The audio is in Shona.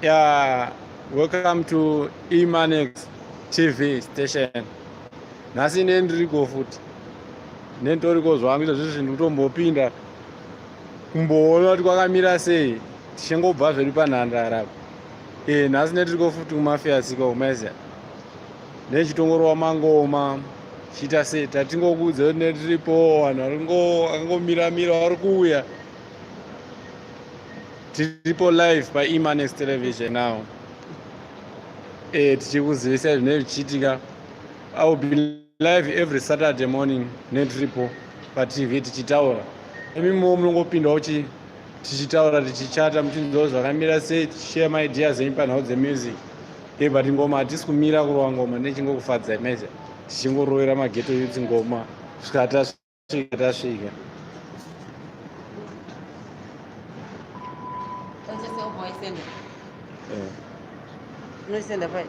Yeah, welcome to Emanex TV station. Nhasi ne ndiriko futi. Nentoriko zvangu izvo zvinhu kutombopinda kumboona kuti kwakamira sei tichingobva zvedu panhandare apa. Eh, nhasi netiriko futi kumafia sika kumaiziya. Nechitongorova mangoma chiita sei tatingokuudza kuti netiripo vanhu varingo vakangomira mira vari kuuya. Tiripo live paEmanex Television now. Eh, tichikuzivisa zvinenge zvichiitika. I will be live every Saturday morning netripo paTV tichitaura. Imimiwo munongopindawo chi tichitaura tichichata muchinzwawo zvakamira sei tichishare maideas enyu panhau dzemusic. Eh, but ngoma hatisi kumira kurova ngoma nechingokufadzai maiziva tichingorovera mageto youths ngoma kusvika tasvika tasvika. Unoisenda pai?